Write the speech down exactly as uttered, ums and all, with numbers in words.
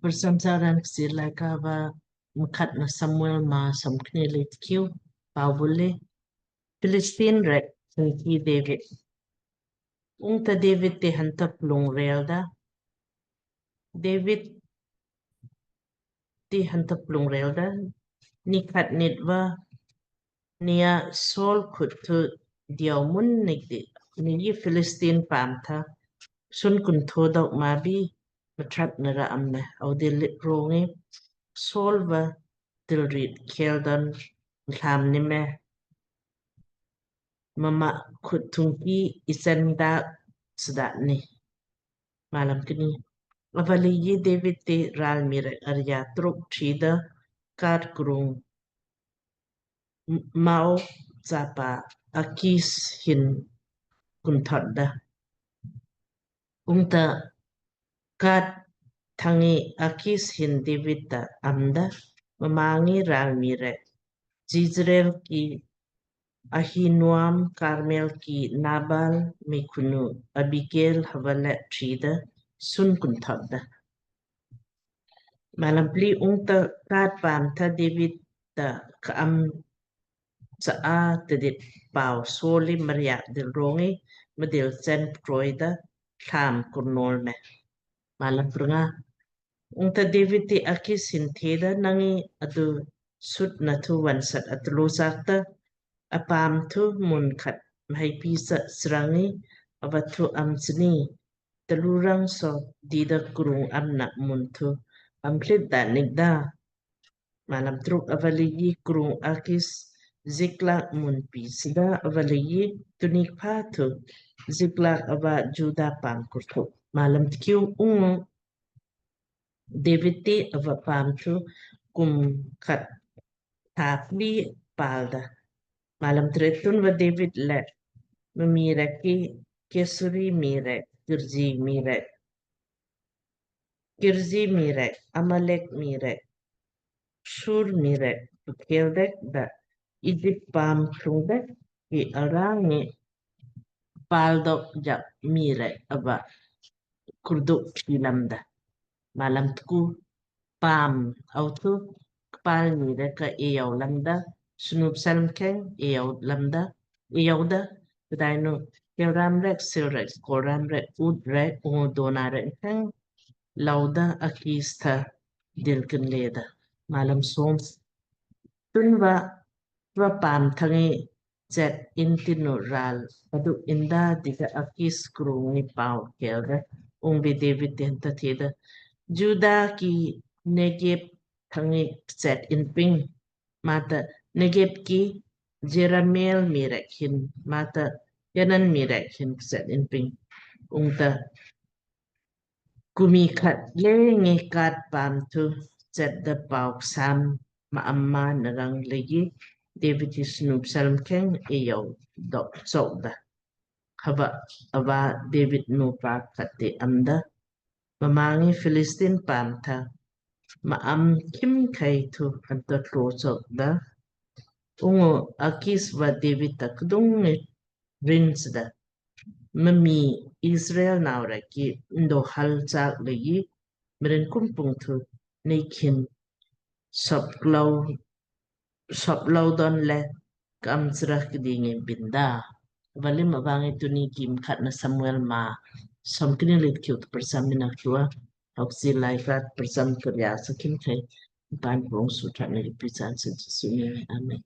Persam saran Kchiir Laaika va Mkhatna Samuel maa somkni le tkiu. Pau bule Philistine rek sanki David. Ungta David te hanta plung rel da. David te hanta plung rel da. Nikhat nit va nia Saul khut thu diau mun nik di. Ni Philistine paam tha sun kun tho dok ma bi matrat nara am me. Au di lit rongi Saul va dilrit khel don lam ni me. Mama khut thungki isen da sda ni. Malam kini. Avaleiji David te ral mii rek arya truk trida Gath krung Maok chapa Akis hin kunthot da. Ungta Gath thangi Akis hin David ta amda, mma ngi ral mii rek Jezreel ki Ahinoam, Karmel ki Nabal mei khunu Abigail hava le trida sun kunthot da. Malam pli. Ungta Gath paam tha David ta ka am cha a tedit pau Saul li mariak dil rongi madil chen ptroi da lam kurnol me. Malam prnga. Ungta David ti Akis hin theda, nangi adu sut na thu vansat atlu sakta apaam thu mun khat mhai pi sa srangi ava thu am chni talu rang so dida krung am na mun thu am hlit da nik da. Malam truk. Avaleiji krung Akis Ziklak mun pi sida avaleiji tunik pha thu Ziklak ava Juda paam kurthu. Malam tkiu. Ungu David ti ava paam thu kum khat thapli palda. Malam tret. Tunva David le mii rek ki Gesuri mii rek, Girzi mii rek, Girzi mii rek, Amalek mii rek, Sur mii rek pkhel dek da Egypt paam thlung dek ki arangi pal dok jak mii rek ava kurduk tri lamda. Malam tku. Paam au thu kpal mii rek ka eyau lamda, snu psal mkheng eyau lamda, eyau da, pdainu kelram rek, sil rek, kolram rek, ut rek, ungu dona rek mkheng lauda Akis tha dil kinle da. Malam som. Tunva va paam thangi chet in tinu ral aduk inda dida Akis krung ni pau kelda. Ungbi David ti hanta theda, Juda ki Negeb thangi chet in ping, mata Negeb ki Jeramel mii rek hin, mata Kenan mii rek hin chet in ping. Ungta kumi khat le ngi Gath paam thu chet da pau ksam ma amma narang leiji David ti snu psal mkheng eyau dok sok da. Hava ava David nu pa khat ti amda, mma ngi Philistine paam tha ma am khim khai thu anto tlo sok da. Ungu Akis va David ta kdung ngi rin sda, mami Israel nau rek ki ndo hal chak leiji mrin kumpung thu nei khin sop klau sop lau don le kam sra kdingi binda. Valim avangi tuni ki Mkhatna Samuel maa somkni le tkiu tu persam mina tua. Hoksi lai kat persam kerja sakin khai pan pung sutra ngi pisan sejisuni. Amen.